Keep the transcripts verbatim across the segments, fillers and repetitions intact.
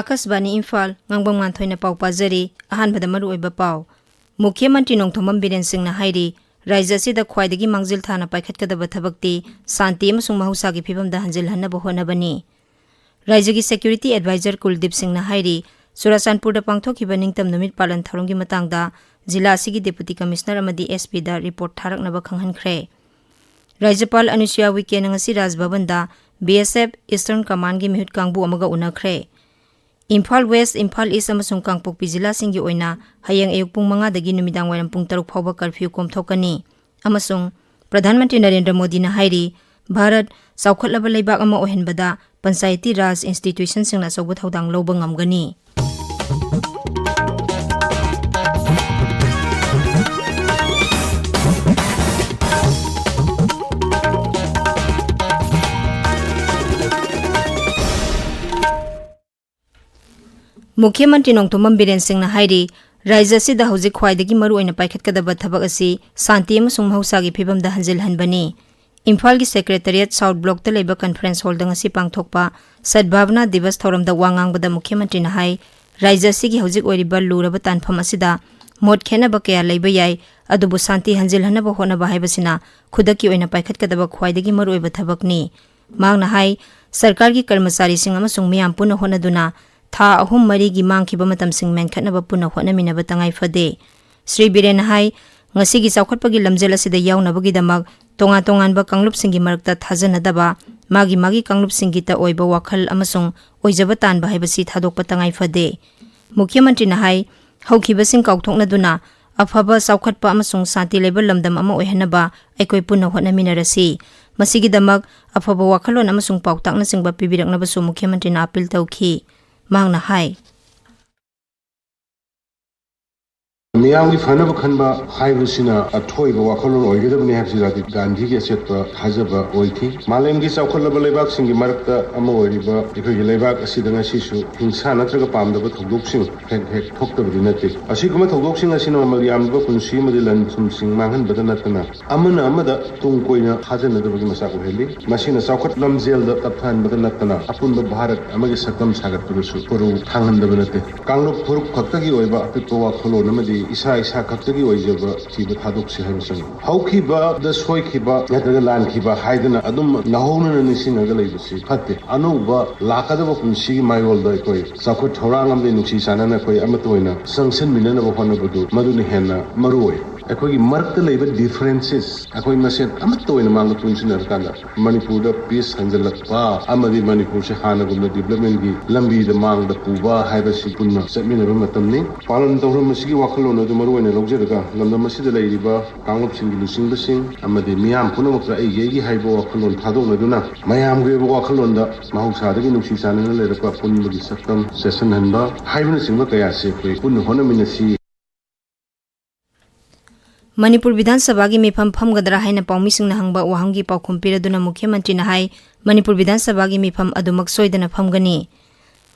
ꯑꯥꯀꯥꯁꯕꯥꯅꯤ ꯏꯝꯐꯥꯜ, ꯉꯥꯡꯕꯝ ꯉꯥꯟꯊꯣꯏꯅ ꯄꯥꯎ ꯄꯥꯖꯔꯤ꯫ ꯑꯍꯥꯟꯕꯗ ꯃꯔꯨꯑꯣꯏꯕ ꯄꯥꯎ꯫ ꯃꯨꯈ꯭ꯌ ꯃꯟꯇ꯭ꯔꯤ ꯅꯣꯡꯊꯣꯝꯕꯝ ꯕꯤꯔꯦꯟ ꯁꯤꯡꯅ ꯍꯥꯏꯔꯤ, ꯔꯥꯖ꯭ꯌ ꯑꯁꯤꯗ ꯈ꯭ꯋꯥꯏꯗꯒꯤ ꯃꯥꯡꯖꯤꯜ ꯊꯥꯅ ꯄꯥꯏꯈꯠꯀꯗꯕ ꯊꯕꯛꯇꯤ ꯁꯥꯟꯇꯤ ꯑꯃꯁꯨꯡ ꯃꯍꯧꯁꯥꯒꯤ ꯐꯤꯕꯝꯗ ꯍꯟꯖꯤꯜꯍꯟꯅꯕ ꯍꯣꯠꯅꯕꯅꯤ꯫ ꯔꯥꯖ꯭ꯌꯒꯤ security advisor ꯀꯨꯜꯗꯤꯞ ꯁꯤꯡꯅ ꯍꯥꯏꯔꯤ, ꯆꯨꯔꯥꯆꯥꯟꯄꯨꯔꯗ ꯄꯥꯡꯊꯣꯛꯈꯤꯕ ꯅꯤꯡꯇꯝ ꯅꯨꯃꯤꯠ ꯄꯥꯂꯟ ꯊꯧꯔꯝꯒꯤ ꯃꯇꯥꯡꯗ ꯖꯤꯂꯥ ꯑꯁꯤꯒꯤ Deputy Commissioner ꯑꯃꯗꯤ S P ꯗ report ꯊꯥꯔꯛꯅꯕ ꯈꯪꯍꯟꯈ꯭ꯔꯦ꯫ ꯔꯥꯖ꯭ꯌꯄꯥꯜ ꯑꯅꯨꯁꯨꯌꯥ ꯎꯏꯀꯦꯅ ꯉꯁꯤ ꯔꯥꯖꯚꯕꯟꯗ B S F Eastern Commandꯒꯤ ꯃꯤꯍꯨꯠ ꯀꯥꯡꯕꯨ ꯑꯃꯒ ꯎꯅꯈ꯭ꯔꯦ꯫ ꯏꯝꯐꯥꯜ West, ꯏꯝꯐꯥꯜ East ꯑꯃꯁꯨꯡ ꯀꯥꯡꯄꯣꯛꯄꯤ ꯖꯤꯂꯥꯁꯤꯡꯒꯤ ꯑꯣꯏꯅ ꯍꯌꯦꯡ ꯑꯌꯨꯛ ꯄꯨꯡ ꯃꯉꯥꯗꯒꯤ ꯅꯨꯃꯤꯗꯥꯡ ꯋꯥꯏꯔꯝ ꯄꯨꯡ ꯇꯔꯨꯛ ꯐꯥꯎꯕ curfew ꯀꯣꯝꯊꯣꯛꯀꯅꯤ꯫ ꯑꯃꯁꯨꯡ ꯄ꯭ꯔꯙꯥꯟ ꯃꯟꯇ꯭ꯔꯤ ꯅꯔꯦꯟꯗ꯭ꯔ ꯃꯣꯗꯤꯅ ꯍꯥꯏꯔꯤ, ꯚꯥꯔꯠ ꯆꯥꯎꯈꯠꯂꯕ ꯂꯩꯕꯥꯛ ꯑꯃ ꯑꯣꯏꯍꯟꯕꯗ ꯄꯟꯆꯥꯌꯇꯤ ꯔꯥꯖ institutionꯁꯤꯡꯅ ꯑꯆꯧꯕ ꯊꯧꯗꯥꯡ ꯂꯧꯕ ꯉꯝꯒꯅꯤ꯫ ꯃꯨꯈ꯭ꯌ ꯃꯟꯇ꯭ꯔꯤ ꯅꯣꯡꯊꯣꯝꯕꯝ ꯕꯤꯔꯦꯟ ꯁꯤꯡꯅ ꯍꯥꯏꯔꯤ, ꯔꯥꯖ꯭ꯌ ꯑꯁꯤꯗ ꯍꯧꯖꯤꯛ ꯈ꯭ꯋꯥꯏꯗꯒꯤ ꯃꯔꯨꯑꯣꯏꯅ ꯄꯥꯏꯈꯠꯀꯗꯕ ꯊꯕꯛ ꯑꯁꯤ ꯁꯥꯟꯇꯤ ꯑꯃꯁꯨꯡ ꯃꯍꯧꯁꯥꯒꯤ ꯐꯤꯕꯝꯗ ꯍꯟꯖꯤꯜꯍꯟꯕꯅꯤ꯫ ꯏꯝꯐꯥꯜꯒꯤ Secretariat South Blockꯇ ꯂꯩꯕ conference hallꯗ ꯉꯁꯤ ꯄꯥꯡꯊꯣꯛꯄ ꯁꯗꯚꯥꯕꯅꯥ ꯗꯤꯕꯁ ꯊꯧꯔꯝꯗ ꯋꯥ ꯉꯥꯡꯕꯗ ꯃꯨꯈ꯭ꯌ ꯃꯟꯇ꯭ꯔꯤꯅ ꯍꯥꯏ, ꯔꯥꯖ꯭ꯌ ꯑꯁꯤꯒꯤ ꯍꯧꯖꯤꯛ ꯑꯣꯏꯔꯤꯕ ꯂꯨꯔꯕ ꯇꯥꯟꯐꯝ ꯑꯁꯤꯗ ꯃꯣꯠ ꯈꯦꯠꯅꯕ ꯀꯌꯥ ꯂꯩꯕ ꯌꯥꯏ, ꯑꯗꯨꯕꯨ ꯁꯥꯟꯇꯤ ꯍꯟꯖꯤꯜꯍꯟꯅꯕ ꯍꯣꯠꯅꯕ ꯍꯥꯏꯕꯁꯤꯅ ꯈꯨꯗꯛꯀꯤ ꯑꯣꯏꯅ ꯄꯥꯏꯈꯠꯀꯗꯕ ꯈ꯭ꯋꯥꯏꯗꯒꯤ ꯃꯔꯨꯑꯣꯏꯕ ꯊꯕꯛꯅꯤ꯫ ꯃꯍꯥꯛꯅ ꯍꯥꯏ, ꯁꯔꯀꯥꯔꯒꯤ ꯀꯔꯃꯆꯥꯔꯤꯁꯤꯡ ꯑꯃꯁꯨꯡ ꯃꯤꯌꯥꯝ ꯄꯨꯟꯅ ꯍꯣꯠꯅꯗꯨꯅ ꯊꯥ ꯑꯍꯨꯝ ꯃꯔꯤꯒꯤ ꯃꯥꯡꯈꯤꯕ ꯃꯇꯝꯁꯤꯡ ꯃꯦꯟꯈꯠꯅꯕ ꯄꯨꯟꯅ ꯍꯣꯠꯅꯃꯤꯟꯅꯕ ꯇꯉꯥꯏ ꯐꯗꯦ꯫ ꯁ꯭ꯔꯤ ꯕꯤꯔꯦꯟꯅ ꯍꯥꯏ, ꯉꯁꯤꯒꯤ ꯆꯥꯎꯈꯠꯄꯒꯤ ꯂꯝꯖꯦꯜ ꯑꯁꯤꯗ ꯌꯥꯎꯅꯕꯒꯤꯗꯃꯛ ꯇꯣꯉꯥꯟ ꯇꯣꯉꯥꯟꯕ ꯀꯥꯡꯂꯨꯞꯁꯤꯡꯒꯤ ꯃꯔꯛꯇ ꯊꯥꯖꯅꯗꯕ, ꯃꯥꯒꯤ ꯃꯥꯒꯤ ꯀꯥꯡꯂꯨꯞꯁꯤꯡꯒꯤꯇ ꯑꯣꯏꯕ ꯋꯥꯈꯜ ꯑꯃꯁꯨꯡ ꯑꯣꯏꯖꯕ ꯇꯥꯟꯕ ꯍꯥꯏꯕꯁꯤ ꯊꯥꯗꯣꯛꯄ ꯇꯉꯥꯏ ꯐꯗꯦ꯫ ꯃꯨꯈ꯭ꯌ ꯃꯟꯇ꯭ꯔꯤꯅ ꯍꯥꯏ, ꯍꯧꯈꯤꯕꯁꯤꯡ ꯀꯥꯎꯊꯣꯛꯅꯗꯨꯅ ꯑꯐꯕ, ꯆꯥꯎꯈꯠꯄ ꯑꯃꯁꯨꯡ ꯁꯥꯟꯇꯤ ꯂꯩꯕ ꯂꯝꯗꯝ ꯑꯃ ꯑꯣꯏꯍꯟꯅꯕ ꯑꯩꯈꯣꯏ ꯄꯨꯟꯅ ꯍꯣꯠꯅꯃꯤꯟꯅꯔꯁꯤ꯫ ꯃꯁꯤꯒꯤꯗꯃꯛ ꯑꯐꯕ ꯋꯥꯈꯜꯂꯣꯟ ꯑꯃꯁꯨꯡ ꯄꯥꯎꯇꯥꯛꯅꯆꯤꯡꯕ ꯄꯤꯕꯤꯔꯛꯅꯕꯁꯨ ꯃꯨꯈ꯭ꯌ ꯃꯟꯇ꯭ꯔꯤꯅ appeal ꯇꯧꯈꯤ꯫ ꯃꯍꯥꯛꯅ ꯍꯥꯏ, ꯃꯤꯌꯥꯝꯒꯤ ꯐꯅꯕ ꯈꯟꯕ ꯍꯥꯏꯕꯁꯤꯅ ꯑꯊꯣꯏꯕ ꯋꯥꯈꯜꯂꯣꯟ ꯑꯣꯏꯒꯗꯕꯅꯤ ꯍꯥꯏꯕꯁꯤ ꯔꯥꯖꯤꯕ ꯒꯥꯟꯙꯤꯒꯤ ꯑꯆꯦꯠꯄ ꯊꯥꯖꯕ ꯑꯣꯏꯈꯤ꯫ ꯃꯥꯂꯦꯝꯒꯤ ꯆꯥꯎꯈꯠꯂꯕ ꯂꯩꯕꯥꯛꯁꯤꯡꯒꯤ ꯃꯔꯛꯇ ꯑꯃ ꯑꯣꯏꯔꯤꯕ ꯑꯩꯈꯣꯏꯒꯤ ꯂꯩꯕꯥꯛ ꯑꯁꯤꯗ ꯉꯁꯤꯁꯨ ꯍꯤꯡꯁꯥ ꯅꯠꯇ꯭ꯔꯒ ꯄꯥꯝꯗꯕ ꯊꯧꯗꯣꯛꯁꯤꯡ ꯍꯦꯛ ꯍꯦꯛ ꯊꯣꯛꯇꯕꯗꯤ ꯅꯠꯇꯦ꯫ ꯑꯁꯤꯒꯨꯝꯕ ꯊꯧꯗꯣꯛꯁꯤꯡ ꯑꯁꯤꯅ ꯃꯃꯜ ꯌꯥꯝꯂꯕ ꯄꯨꯟꯁꯤ ꯑꯃꯗꯤ ꯂꯟ ꯊꯨꯝꯁꯤꯡ ꯃꯥꯡꯍꯟꯕꯗ ꯅꯠꯇꯅ ꯑꯃꯅ ꯑꯃꯗ ꯇꯨꯡ ꯀꯣꯏꯅ ꯊꯥꯖꯅꯗꯕꯒꯤ ꯃꯆꯥꯛ ꯑꯣꯏꯍꯜꯂꯤ꯫ ꯃꯁꯤꯅ ꯆꯥꯎꯈꯠ ꯂꯝꯖꯦꯜꯗ ꯇꯞꯊꯍꯟꯕꯗ ꯅꯠꯇꯅ ꯑꯄꯨꯟꯕ ꯚꯥꯔꯠ ꯑꯃꯒꯤ ꯁꯛꯇꯝ ꯁꯥꯒꯠꯄꯗꯁꯨ ꯈꯨꯔꯨ ꯊꯥꯡꯍꯟꯗꯕ ꯅꯠꯇꯦ꯫ ꯀꯥꯡꯂꯨꯞ ꯐꯨꯔꯨꯞ ꯈꯛꯇꯒꯤ ꯑꯣꯏꯕ ꯑꯄꯤꯛꯄ ꯋꯥꯈꯜꯂꯣꯟ ꯑꯃꯗꯤ ꯏꯁꯥ ꯏꯁꯥ ꯈꯛꯇꯒꯤ ꯑꯣꯏꯖꯕ ꯊꯤꯕ ꯊꯥꯗꯣꯛꯁꯤ ꯍꯥꯏꯕ ꯆꯪꯏ꯫ ꯍꯧꯈꯤꯕꯗ ꯁꯣꯏꯈꯤꯕ ꯅꯠꯇ꯭ꯔꯒ ꯂꯥꯟꯈꯤꯕ ꯍꯥꯏꯗꯅ ꯑꯗꯨꯝ ꯅꯧꯍꯧꯅꯅ ꯅꯤꯡꯁꯤꯡꯉꯒ ꯂꯩꯕꯁꯤ ꯐꯠꯇꯦ꯫ ꯑꯅꯧꯕ ꯂꯥꯛꯀꯗꯕ ꯄꯨꯟꯁꯤꯒꯤ ꯃꯥꯌꯣꯜꯗ ꯑꯩꯈꯣꯏ ꯆꯥꯎꯈꯠ ꯊꯧꯔꯥꯡ ꯑꯃꯗꯤ ꯅꯨꯡꯁꯤ ꯆꯥꯟꯅꯅ ꯑꯩꯈꯣꯏ ꯑꯃꯠꯇ ꯑꯣꯏꯅ ꯆꯪꯁꯤꯟꯃꯤꯟꯅꯅꯕ ꯍꯣꯠꯅꯕꯗꯨ ꯃꯗꯨꯅ ꯍꯦꯟꯅ ꯃꯔꯨ ꯑꯣꯏ꯫ ꯑꯩꯈꯣꯏꯒꯤ ꯃꯔꯛꯇ ꯂꯩꯕ ꯗꯤꯐꯔꯦꯟꯁꯦꯁ ꯑꯩꯈꯣꯏ ꯃꯁꯦꯟ ꯑꯃꯠꯇ ꯑꯣꯏꯅ ꯃꯥꯡꯗ ꯄꯨꯟꯁꯤꯟꯅꯔꯀꯥꯟꯗ ꯃꯅꯤꯄꯨꯔꯗ ꯄꯤꯁ ꯍꯟꯖꯤꯜꯂꯛꯄ ꯑꯃꯗꯤ ꯃꯅꯤꯄꯨꯔꯁꯦ ꯍꯥꯟꯅꯒꯨꯝꯅ ꯗꯤꯕꯂꯞꯃꯦꯟꯒꯤ ꯂꯝꯕꯤꯗ ꯃꯥꯡꯗ ꯄꯨꯕ ꯍꯥꯏꯕꯁꯤ ꯄꯨꯟꯅ ꯆꯠꯃꯤꯟꯅꯕ ꯃꯇꯝꯅꯤ꯫ ꯄꯥꯂꯟ ꯊꯧꯔꯝ ꯑꯁꯤꯒꯤ ꯋꯥꯈꯜꯂꯣꯟ ꯑꯗꯨ ꯃꯔꯨꯑꯣꯏꯅ ꯂꯧꯖꯔꯒ ꯂꯝꯗꯝ ꯑꯁꯤꯗ ꯂꯩꯔꯤꯕ ꯀꯥꯡꯂꯨꯞꯁꯤꯡꯒꯤ ꯂꯨꯆꯤꯡꯕꯁꯤꯡ ꯑꯃꯗꯤ ꯃꯤꯌꯥꯝ ꯄꯨꯝꯅꯃꯛꯇ ꯑꯩꯒꯤ ꯑꯩꯒꯤ ꯍꯥꯏꯕ ꯋꯥꯈꯜꯂꯣꯟ ꯊꯥꯗꯣꯛꯅꯗꯨꯅ ꯃꯌꯥꯝꯒꯤ ꯑꯣꯏꯕ ꯋꯥꯈꯜꯂꯣꯟꯗ ꯃꯍꯧꯁꯥꯗꯒꯤ ꯅꯨꯡꯁꯤ ꯆꯥꯟꯅꯅ ꯂꯩꯔꯛꯄ ꯄꯨꯟꯕꯒꯤ ꯁꯛꯇꯝ ꯆꯦꯠꯁꯤꯟꯍꯟꯕ ꯍꯥꯏꯕꯅꯆꯤꯡꯕ ꯀꯌꯥꯁꯤ ꯑꯩꯈꯣꯏ ꯄꯨꯟꯅ ꯍꯣꯠꯅꯃꯤꯟꯅꯁꯤ꯫ ꯃꯅꯤꯄꯨꯔ ꯕꯤꯙꯥꯟ ꯁꯚꯥꯒꯤ ꯃꯤꯐꯝ ꯐꯝꯒꯗ꯭ꯔꯥ ꯍꯥꯏꯅ ꯄꯥꯎꯃꯤꯁꯤꯡꯅ ꯍꯪꯕ ꯋꯥꯍꯪꯒꯤ ꯄꯥꯎꯈꯨꯝ ꯄꯤꯔꯗꯨꯅ ꯃꯨꯈ꯭ꯌ ꯃꯟꯇ꯭ꯔꯤꯅ ꯍꯥꯏ, ꯃꯅꯤꯄꯨꯔ ꯕꯤꯙꯥꯟ ꯁꯚꯥꯒꯤ ꯃꯤꯐꯝ ꯑꯗꯨꯃꯛ ꯁꯣꯏꯗꯅ ꯐꯝꯒꯅꯤ꯫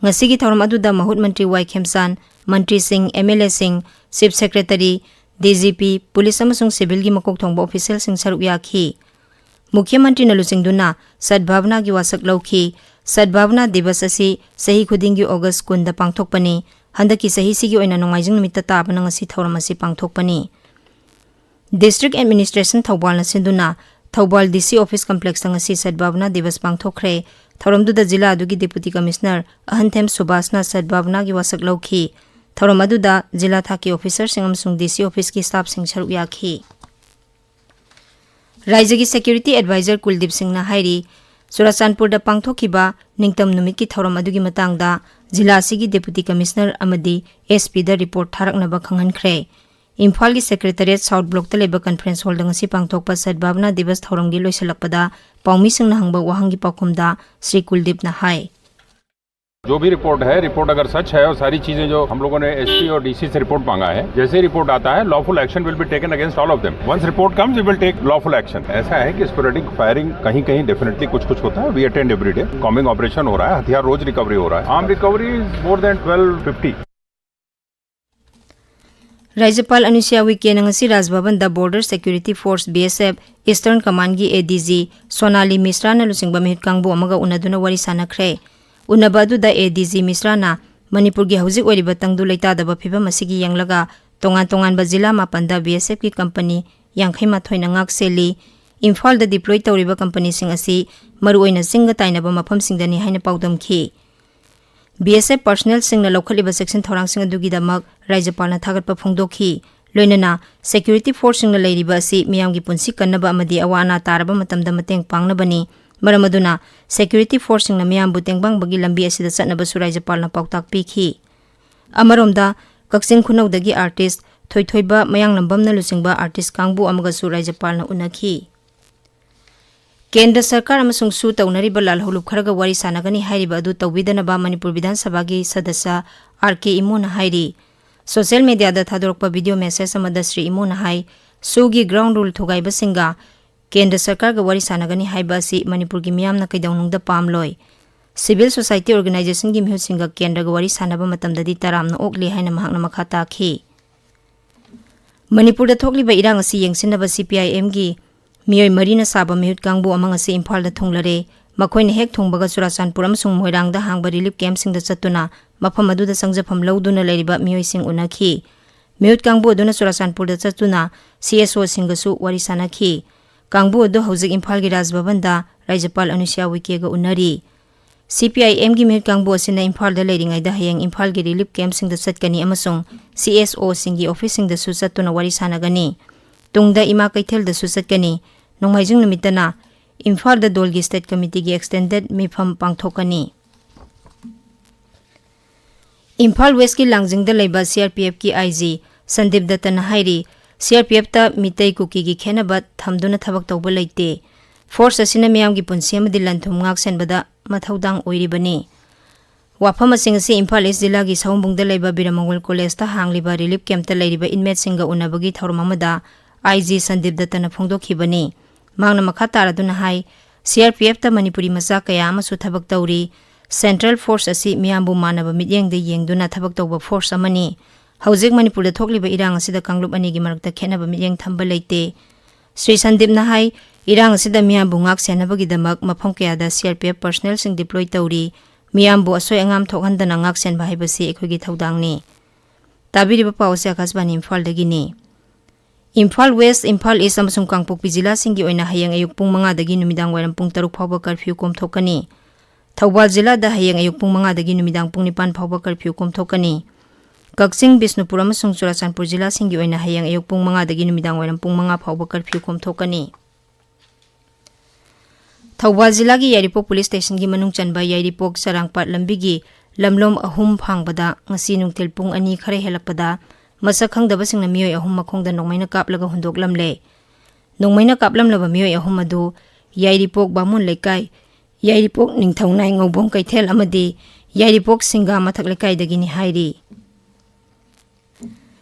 ꯉꯁꯤꯒꯤ ꯊꯧꯔꯝ ꯑꯗꯨꯗ ꯃꯍꯨꯠ ꯃꯟꯇ꯭ꯔꯤ ꯋꯥꯏ ꯈꯦꯝꯆꯥꯟ, ꯃꯟꯇ꯭ꯔꯤꯁꯤꯡ, M L ꯑꯦꯁꯤꯡ, chief secretary, D G P, police ꯑꯃꯁꯨꯡ ꯁꯤꯚꯤꯜꯒꯤ ꯃꯀꯣꯛ ꯊꯣꯡꯕ ꯑꯣꯐꯤꯁꯤꯌꯦꯜꯁꯤꯡ ꯁꯔꯨꯛ ꯌꯥꯈꯤ꯫ ꯃꯨꯈ꯭ꯌ ꯃꯟꯇ꯭ꯔꯤꯅ ꯂꯨꯆꯤꯡꯗꯨꯅ ꯁꯗꯚꯥꯕꯅꯥꯒꯤ ꯋꯥꯁꯛ ꯂꯧꯈꯤ꯫ ꯁꯗꯚꯥꯕꯅꯥ ꯗꯤꯕꯁ ꯑꯁꯤ ꯆꯍꯤ ꯈꯨꯗꯤꯡꯒꯤ ꯑꯣꯒꯁ ꯀꯨꯟꯗ ꯄꯥꯡꯊꯣꯛꯄꯅꯤ꯫ ꯍꯟꯗꯛꯀꯤ ꯆꯍꯤꯁꯤꯒꯤ ꯑꯣꯏꯅ ꯅꯣꯡꯃꯥꯏꯖꯤꯡ ꯅꯨꯃꯤꯠꯇ ꯇꯥꯕꯅ ꯉꯁꯤ ꯊꯧꯔꯝ ꯑꯁꯤ ꯄꯥꯡꯊꯣꯛꯄꯅꯤ꯫ ꯗꯤꯁꯇ꯭ꯔꯤꯛ ꯑꯦꯗꯃꯤꯅꯤꯁꯇ꯭ꯔꯦꯁꯟ ꯊꯧꯕꯥꯜꯅ ꯁꯤꯟꯗꯨꯅ ꯊꯧꯕꯥꯜ ꯗꯤ ꯁꯤ ꯑꯣꯐꯤꯁ ꯀꯝꯄ꯭ꯂꯦꯛꯁꯇ ꯉꯁꯤ ꯁꯗꯚꯥꯕꯅꯥ ꯗꯤꯕꯁ ꯄꯥꯡꯊꯣꯛꯈ꯭ꯔꯦ꯫ ꯊꯧꯔꯝꯗꯨꯗ ꯖꯤꯂꯥ ꯑꯗꯨꯒꯤ ꯗꯦꯄꯨꯇꯤ ꯀꯃꯤꯁꯅꯔ ꯑꯍꯟꯊꯦꯝ ꯁꯨꯕꯥꯁꯅ ꯁꯗꯚꯥꯕꯅꯥꯒꯤ ꯋꯥꯁꯛ ꯂꯧꯈꯤ꯫ ꯊꯧꯔꯝ ꯑꯗꯨꯗ ꯖꯤꯂꯥ ꯊꯥꯛꯀꯤ ꯑꯣꯐꯤꯁꯔꯁꯤꯡ ꯑꯃꯁꯨꯡ ꯗꯤ ꯁꯤ ꯑꯣꯐꯤꯁꯀꯤ ꯁ꯭ꯇꯥꯐꯁꯤꯡ ꯁꯔꯨꯛ ꯌꯥꯈꯤ꯫ ꯔꯥꯏꯖ꯭ꯌꯒꯤ ꯁꯦꯀ꯭ꯌꯨꯔꯤꯇꯤ ꯑꯦꯗꯚꯥꯏꯖꯔ ꯀꯨꯜꯗꯤꯞ ꯁꯤꯡꯅ ꯍꯥꯏꯔꯤ, ꯆꯨꯔꯥꯆꯥꯟꯄꯨꯔꯗ ꯄꯥꯡꯊꯣꯛꯈꯤꯕ ꯅꯤꯡꯇꯝ ꯅꯨꯃꯤꯠꯀꯤ ꯊꯧꯔꯝ ꯑꯗꯨꯒꯤ ꯃꯇꯥꯡꯗ ꯖꯤꯂꯥ ꯑꯁꯤꯒꯤ ꯗꯦꯄꯨꯇꯤ ꯀꯃꯤꯁꯅꯔ ꯑꯃꯗꯤ ꯑꯦꯁ ꯄꯤꯗ ꯔꯤꯄꯣꯔꯠ ꯊꯥꯔꯛꯅꯕ ꯈꯪꯍꯟꯈ꯭ꯔꯦ꯫ ꯏꯝꯐꯥꯜꯒꯤ ꯁꯦꯀ꯭ꯔꯦꯇꯔꯤꯌꯦꯠ ꯁꯥꯎꯠ ꯕ꯭ꯂꯣꯛꯇ ꯂꯩꯕ ꯀꯟꯐ꯭ꯔꯦꯟꯁ ꯍꯣꯜꯗ ꯉꯁꯤ ꯄꯥꯡꯊꯣꯛꯄ ꯁꯗꯚꯥꯕꯅꯥ ꯗꯤꯕꯁ ꯊꯧꯔꯝꯒꯤ ꯂꯣꯏꯁꯤꯜꯂꯛꯄꯗ ꯄꯥꯎꯃꯤꯁꯤꯡꯅ ꯍꯪꯕ ꯋꯥꯍꯪꯒꯤ ꯄꯥꯎꯈꯨꯝꯗ ꯁ꯭ꯔꯤ ꯀꯨꯜꯗꯤꯞꯅ ꯍꯥꯏ, जो भी रिपोर्ट है, रिपोर्ट अगर सच है और सारी चीजें जो हम लोगों ने एसपी और डीसी से रिपोर्ट मांगा है, जैसे ही रिपोर्ट आता है, lawful action will be taken against all of them. Once report comes, we will take lawful action. ऐसा है कि स्पोरेडिक फायरिंग कहीं कहीं डेफिनेटली कुछ कुछ होता है. We attend every day. Combing operation हो रहा है, हथियार रोज रिकवरी हो रहा है. Arm recovery is more than twelve fifty. ꯔꯥꯖ꯭ꯌꯄꯥꯜ ꯑꯅꯨꯁ꯭ꯌꯥ ꯎꯏꯀꯦꯅ ꯉꯁꯤ ꯔꯥꯖ ꯚꯕꯟꯗ Border Security Force, B S F, Eastern Commandꯒꯤ A D G ꯁꯣꯅꯥꯂꯤ ꯃꯤꯁ꯭ꯔꯥꯅ ꯂꯨꯆꯤꯡꯕ ꯃꯤꯍꯨꯠ ꯀꯥꯡꯕꯨ ꯑꯃꯒ ꯎꯅꯗꯨꯅ ꯋꯥꯔꯤ ꯁꯥꯟꯅꯈ꯭ꯔꯦ꯫ ꯎꯅꯕ ꯑꯗꯨꯗ A D G ꯃꯤꯁ꯭ꯔꯥꯅ ꯃꯅꯤꯄꯨꯔꯒꯤ ꯍꯧꯖꯤꯛ ꯑꯣꯏꯔꯤꯕ ꯇꯪꯗꯨ ꯂꯩꯇꯥꯗꯕ ꯐꯤꯚꯝ ꯑꯁꯤꯒꯤ ꯌꯦꯡꯂꯒ ꯇꯣꯉꯥꯟ ꯇꯣꯉꯥꯟꯕ ꯖꯤꯂꯥ ꯃꯥꯄꯟꯗ B S Fꯀꯤ ꯀꯝꯄꯅꯤ ꯌꯥꯡꯈꯩ ꯃꯥꯊꯣꯏꯅ ꯉꯥꯛ ꯁꯦꯜꯂꯤ, ꯏꯝꯐꯥꯜꯗ deploy ꯇꯧꯔꯤꯕ ꯀꯝꯄꯅꯤꯁꯤꯡ ꯑꯁꯤ ꯃꯔꯨꯑꯣꯏꯅ ꯆꯤꯡꯒ ꯇꯥꯏꯅꯕ ꯃꯐꯝꯁꯤꯡꯗꯅꯤ ꯍꯥꯏꯅ ꯄꯥꯎꯗꯝꯈꯤ꯫ B S F personnelꯁꯤꯡꯅ ꯂꯧꯈꯠꯂꯤꯕ ꯆꯦꯛꯁꯤꯟ ꯊꯧꯔꯥꯡꯁꯤꯡ ꯑꯗꯨꯒꯤꯗꯃꯛ ꯔꯥꯖ꯭ꯌꯄꯥꯜꯅ ꯊꯥꯒꯠꯄ ꯐꯣꯡꯗꯣꯛꯈꯤ꯫ ꯂꯣꯏꯅꯅ security forceꯁꯤꯡꯅ ꯂꯩꯔꯤꯕ ꯑꯁꯤ ꯃꯤꯌꯥꯝꯒꯤ ꯄꯨꯟꯁꯤ ꯀꯟꯅꯕ ꯑꯃꯗꯤ ꯑꯋꯥ ꯑꯅꯥ ꯇꯥꯔꯕ ꯃꯇꯝꯗ ꯃꯇꯦꯡ ꯄꯥꯡꯅꯕꯅꯤ꯫ ꯃꯔꯝ ꯑꯗꯨꯅ security forceꯁꯤꯡꯅ ꯃꯤꯌꯥꯝꯕꯨ ꯇꯦꯡꯕꯥꯡꯕꯒꯤ ꯂꯝꯕꯤ ꯑꯁꯤꯗ ꯆꯠꯅꯕꯁꯨ ꯔꯥꯖ꯭ꯌꯄꯥꯜꯅ ꯄꯥꯎꯇꯥꯛ ꯄꯤꯈꯤ꯫ ꯑꯃꯔꯣꯝꯗ, ꯀꯛꯆꯤꯡ ꯈꯨꯅꯧꯗꯒꯤ artist ꯊꯣꯏꯊꯣꯏꯕ ꯃꯌꯥꯡꯂꯝꯕꯝꯅ ꯂꯨꯆꯤꯡꯕ artist ꯀꯥꯡꯕꯨ ꯑꯃꯒꯁꯨ ꯔꯥꯖ꯭ꯌꯄꯥꯜꯅ ꯎꯅꯈꯤ꯫ ꯀꯦꯟꯗ꯭ꯔ ꯁꯔꯀꯥꯔ ꯑꯃꯁꯨꯡ ꯁꯨ ꯇꯧꯅꯔꯤꯕ ꯂꯥꯜꯍꯧꯂꯨꯞ ꯈꯔꯒ ꯋꯥꯔꯤ ꯁꯥꯟꯅꯒꯅꯤ ꯍꯥꯏꯔꯤꯕ ꯑꯗꯨ ꯇꯧꯕꯤꯗꯅꯕ ꯃꯅꯤꯄꯨꯔ ꯕꯤꯙꯥꯟ ꯁꯚꯥꯒꯤ ꯁꯗꯁ꯭ꯌ ꯑꯥꯔ ꯀꯦ ꯏꯃꯣꯅ ꯍꯥꯏꯔꯤ꯫ Social mediaꯗ ꯊꯥꯗꯣꯔꯛꯄ video message ꯑꯃꯗ ꯁ꯭ꯔꯤ ꯏꯃꯣꯅ ꯍꯥꯏ, ꯁꯨꯒꯤ ground rule ꯊꯨꯒꯥꯏꯕꯁꯤꯡꯒ ꯀꯦꯟꯗ꯭ꯔ ꯁꯔꯀꯥꯔꯒ ꯋꯥꯔꯤ ꯁꯥꯟꯅꯒꯅꯤ ꯍꯥꯏꯕ ꯑꯁꯤ ꯃꯅꯤꯄꯨꯔꯒꯤ ꯃꯤꯌꯥꯝꯅ ꯀꯩꯗꯧꯅꯨꯡꯗ ꯄꯥꯝꯂꯣꯏ꯫ Civil society organizationꯒꯤ ꯃꯤꯍꯨꯠꯁꯤꯡꯒ ꯀꯦꯟꯗ꯭ꯔꯒ ꯋꯥꯔꯤ ꯁꯥꯟꯅꯕ ꯃꯇꯝꯗꯗꯤ ꯇꯔꯥꯝꯅ ꯑꯣꯛꯂꯤ ꯍꯥꯏꯅ ꯃꯍꯥꯛꯅ ꯃꯈꯥ ꯇꯥꯈꯤ꯫ ꯃꯅꯤꯄꯨꯔꯗ ꯊꯣꯛꯂꯤꯕ ꯏꯔꯥꯡ ꯑꯁꯤ ꯌꯦꯡꯁꯤꯟꯅꯕ C P I Mꯒꯤ ꯃꯤꯑꯣꯏ ꯃꯔꯤꯅ ꯁꯥꯕ ꯃꯤꯍꯨꯠ ꯀꯥꯡꯕꯨ ꯑꯃ ꯉꯁꯤ ꯏꯝꯐꯥꯜꯗ ꯊꯨꯡꯂꯔꯦ꯫ ꯃꯈꯣꯏꯅ ꯍꯦꯛ ꯊꯨꯡꯕꯒ ꯆꯨꯔꯥꯆꯥꯟꯄꯨꯔ ꯑꯃꯁꯨꯡ ꯃꯣꯏꯔꯥꯡꯗ ꯍꯥꯡꯕ relief campꯁꯤꯡꯗ ꯆꯠꯇꯨꯅ ꯃꯐꯝ ꯑꯗꯨꯗ ꯆꯪꯖꯐꯝ ꯂꯧꯗꯨꯅ ꯂꯩꯔꯤꯕ ꯃꯤꯑꯣꯏꯁꯤꯡ ꯎꯅꯈꯤ꯫ ꯃꯤꯍꯨꯠ ꯀꯥꯡꯕꯨ ꯑꯗꯨꯅ ꯆꯨꯔꯥꯆꯥꯟꯄꯨꯔꯗ ꯆꯠꯇꯨꯅ C S Oꯁꯤꯡꯒꯁꯨ ꯋꯥꯔꯤ ꯁꯥꯟꯅꯈꯤ꯫ ꯀꯥꯡꯕꯨ ꯑꯗꯨ ꯍꯧꯖꯤꯛ ꯏꯝꯐꯥꯜꯒꯤ ꯔꯥꯖ ꯚꯕꯟꯗ ꯔꯥꯖ꯭ꯌꯄꯥꯜ ꯑꯅꯨꯁ꯭ꯌꯥ ꯎꯏꯀꯦꯒ ꯎꯅꯔꯤ꯫ C P I Mꯒꯤ ꯃꯤꯍꯨꯠ ꯀꯥꯡꯕꯨ ꯑꯁꯤꯅ ꯏꯝꯐꯥꯜꯗ ꯂꯩꯔꯤꯉꯩꯗ ꯍꯌꯦꯡ ꯏꯝꯐꯥꯜꯒꯤ relief campꯁꯤꯡꯗ ꯆꯠꯀꯅꯤ ꯑꯃꯁꯨꯡ C S Oꯁꯤꯡꯒꯤ officeꯁꯤꯡꯗꯁꯨ ꯆꯠꯇꯨꯅ ꯋꯥꯔꯤ ꯁꯥꯟꯅꯒꯅꯤ꯫ ꯇꯨꯡꯗ ꯏꯃꯥ ꯀꯩꯊꯦꯜꯗꯁꯨ ꯆꯠꯀꯅꯤ꯫ ꯅꯣꯡꯃꯥꯏꯖꯤꯡ ꯅꯨꯃꯤꯠꯇꯅ ꯏꯝꯐꯥꯜꯗ ꯗꯣꯜꯒꯤ state committeeꯒꯤ extended ꯃꯤꯐꯝ ꯄꯥꯡꯊꯣꯛꯀꯅꯤ꯫ ꯏꯝꯐꯥꯜ Westꯀꯤ ꯂꯥꯡꯖꯤꯡꯗ ꯂꯩꯕ C R P Fꯀꯤ I G Sandeep ꯗꯠꯇꯅ ꯍꯥꯏꯔꯤ, C R P Fꯇ ꯃꯤꯇꯩ ꯀꯨꯀꯤꯒꯤ ꯈꯦꯟꯅꯕ ꯊꯝꯗꯨꯅ ꯊꯕꯛ ꯇꯧꯕ ꯂꯩꯇꯦ꯫ Force ꯑꯁꯤꯅ ꯃꯤꯌꯥꯝꯒꯤ ꯄꯨꯟꯁꯤ ꯑꯃꯗꯤ ꯂꯟ ꯊꯨꯝ ꯉꯥꯛ ꯁꯦꯟꯕꯗ ꯃꯊꯧꯗꯥꯡ ꯑꯣꯏꯔꯤꯕꯅꯤ꯫ ꯋꯥꯐꯝ ꯑꯁꯤ ꯉꯁꯤ ꯏꯝꯐꯥꯜ ꯏꯁ ꯖꯤꯂꯥꯒꯤ ꯁꯑꯣꯝꯕꯨꯡꯗ ꯂꯩꯕ ꯕꯤꯔꯃꯪꯒꯣꯜ ꯀꯣꯂꯦꯖꯇ ꯍꯥꯡꯂꯤꯕ ꯔꯤꯂꯤꯐ ꯀꯦꯝꯞꯇ ꯂꯩꯔꯤꯕ ꯏꯟꯃꯦꯠꯁꯤꯡꯒ ꯎꯅꯕꯒꯤ ꯊꯧꯔꯝ ꯑꯃꯗ ꯑꯥꯏ ꯖꯤ ꯁꯟꯗꯤꯞ ꯗꯠꯇꯅ ꯐꯣꯡꯗꯣꯛꯈꯤꯕꯅꯤ꯫ ꯃꯍꯥꯛꯅ ꯃꯈꯥ ꯇꯥꯔꯗꯨꯅ ꯍꯥꯏ, ꯁꯤ ꯑꯥꯔ ꯄꯤ ꯑꯦꯐꯇ ꯃꯅꯤꯄꯨꯔꯤ ꯃꯆꯥ ꯀꯌꯥ ꯑꯃꯁꯨ ꯊꯕꯛ ꯇꯧꯔꯤ꯫ ꯁꯦꯟꯇ꯭ꯔꯦꯜ ꯐꯣꯔꯁ ꯑꯁꯤ ꯃꯤꯌꯥꯝꯕꯨ ꯃꯥꯟꯅꯕ ꯃꯤꯠꯌꯦꯡꯗ ꯌꯦꯡꯗꯨꯅ ꯊꯕꯛ ꯇꯧꯕ ꯐꯣꯔꯁ ꯑꯃꯅꯤ꯫ ꯍꯧꯖꯤꯛ ꯃꯅꯤꯄꯨꯔꯗ ꯊꯣꯛꯂꯤꯕ ꯏꯔꯥꯡ ꯑꯁꯤꯗ ꯀꯥꯡꯂꯨꯞ ꯑꯅꯤꯒꯤ ꯃꯔꯛꯇ ꯈꯦꯠꯅꯕ ꯃꯤꯠꯌꯦꯡ ꯊꯝꯕ ꯂꯩꯇꯦ꯫ ꯁ꯭ꯔꯤ ꯁꯟꯗꯤꯞꯅ ꯍꯥꯏ, ꯏꯔꯥꯡ ꯑꯁꯤꯗ ꯃꯤꯌꯥꯝꯕꯨ ꯉꯥꯛ ꯁꯦꯟꯅꯕꯒꯤꯗꯃꯛ ꯃꯐꯝ ꯀꯌꯥꯗ ꯁꯤ ꯑꯥꯔ ꯄꯤ ꯑꯦꯐ ꯄꯔꯁꯅꯦꯜꯁꯤꯡ ꯗꯤꯄ꯭ꯂꯣꯏ ꯇꯧꯔꯤ꯫ ꯃꯤꯌꯥꯝꯕꯨ ꯑꯁꯣꯏ ꯑꯉꯥꯝ ꯊꯣꯛꯍꯟꯗꯅ ꯉꯥꯛ ꯁꯦꯟꯕ ꯍꯥꯏꯕꯁꯤ ꯑꯩꯈꯣꯏꯒꯤ ꯊꯧꯗꯥꯡꯅꯤ꯫ ꯇꯥꯕꯤꯔꯤꯕ ꯄꯥꯎ ꯑꯁꯤ ꯑꯥꯀꯥꯁꯕꯥꯅꯤ ꯏꯝꯐꯥꯜꯗꯒꯤꯅꯤ꯫ ꯏꯝꯐꯥꯜ ꯋꯦꯁ, ꯏꯝꯐꯥꯜ ꯏꯁ ꯑꯃꯁꯨꯡ ꯀꯥꯡꯄꯣꯛꯄꯤ ꯖꯤꯂꯥꯁꯤꯡꯒꯤ ꯑꯣꯏꯅ ꯍꯌꯦꯡ ꯑꯌꯨꯛ ꯄꯨꯡ ꯃꯉꯥꯗꯒꯤ ꯅꯨꯃꯤꯗꯥꯡ ꯋꯥꯏꯔꯝ ꯄꯨꯡ ꯇꯔꯨꯛ ꯐꯥꯎꯕ ꯀꯔꯐ꯭ꯌꯨ ꯀꯣꯝꯊꯣꯛꯀꯅꯤ꯫ ꯊꯧꯕꯥꯜ ꯖꯤꯂꯥꯗ ꯍꯌꯦꯡ ꯑꯌꯨꯛ ꯄꯨꯡ ꯃꯉꯥꯗꯒꯤ ꯅꯨꯃꯤꯗꯥꯡ ꯄꯨꯡ ꯅꯤꯄꯥꯟ ꯐꯥꯎꯕ ꯀꯔꯐ꯭ꯌꯨ ꯀꯣꯝꯊꯣꯛꯀꯅꯤ꯫ ꯀꯛꯆꯤꯡ, ꯕꯤꯁꯅꯨꯄꯨꯔ ꯑꯃꯁꯨꯡ ꯆꯨꯔꯥꯆꯥꯟꯄꯨꯔ ꯖꯤꯂꯥꯁꯤꯡꯒꯤ ꯑꯣꯏꯅ ꯍꯌꯦꯡ ꯑꯌꯨꯛ ꯄꯨꯡ ꯃꯉꯥꯗꯒꯤ ꯅꯨꯃꯤꯗꯥꯡ ꯋꯥꯏꯔꯝ ꯄꯨꯡ ꯃꯉꯥ ꯐꯥꯎꯕ ꯀꯔꯐ꯭ꯌꯨ ꯀꯣꯝꯊꯣꯛꯀꯅꯤ꯫ ꯊꯧꯕꯥꯜ ꯖꯤꯂꯥꯒꯤ ꯌꯥꯏꯔꯤꯄꯣꯛ ꯄꯨꯂꯤꯁ ꯁ꯭ꯇꯦꯁꯟꯒꯤ ꯃꯅꯨꯡ ꯆꯟꯕ ꯌꯥꯏꯔꯤꯄꯣꯛ ꯆꯔꯥꯡꯄꯥꯠ ꯂꯝꯕꯤꯒꯤ ꯂꯝꯂꯣꯝ ꯑꯍꯨꯝ ꯐꯥꯡꯕꯗ ꯉꯁꯤ ꯅꯨꯡꯊꯤꯜ ꯄꯨꯡ ꯑꯅꯤ ꯈꯔ ꯍꯦꯜꯂꯛꯄꯗ ꯃꯁꯛ ꯈꯪꯗꯕꯁꯤꯡꯅ ꯃꯤꯑꯣꯏ ꯑꯍꯨꯝ ꯃꯈꯣꯡꯗ ꯅꯣꯡꯃꯩꯅ ꯀꯥꯞꯂꯒ ꯍꯨꯟꯗꯣꯛꯂꯝꯂꯦ꯫ ꯅꯣꯡꯃꯩꯅ ꯀꯥꯞꯂꯝꯂꯕ ꯃꯤꯑꯣꯏ ꯑꯍꯨꯝ ꯑꯗꯨ ꯌꯥꯏꯔꯤꯄꯣꯛ ꯕꯥꯃꯣꯟ ꯂꯩꯀꯥꯏ, ꯌꯥꯏꯔꯤꯄꯣꯛ ꯅꯤꯡꯊꯧꯅꯥꯏ ꯉꯧꯕꯣꯡ ꯀꯩꯊꯦꯜ ꯑꯃꯗꯤ ꯌꯥꯏꯔꯤꯄꯣꯛ ꯁꯤꯡꯒꯥ ꯃꯊꯛ ꯂꯩꯀꯥꯏꯗꯒꯤꯅꯤ ꯍꯥꯏꯔꯤ꯫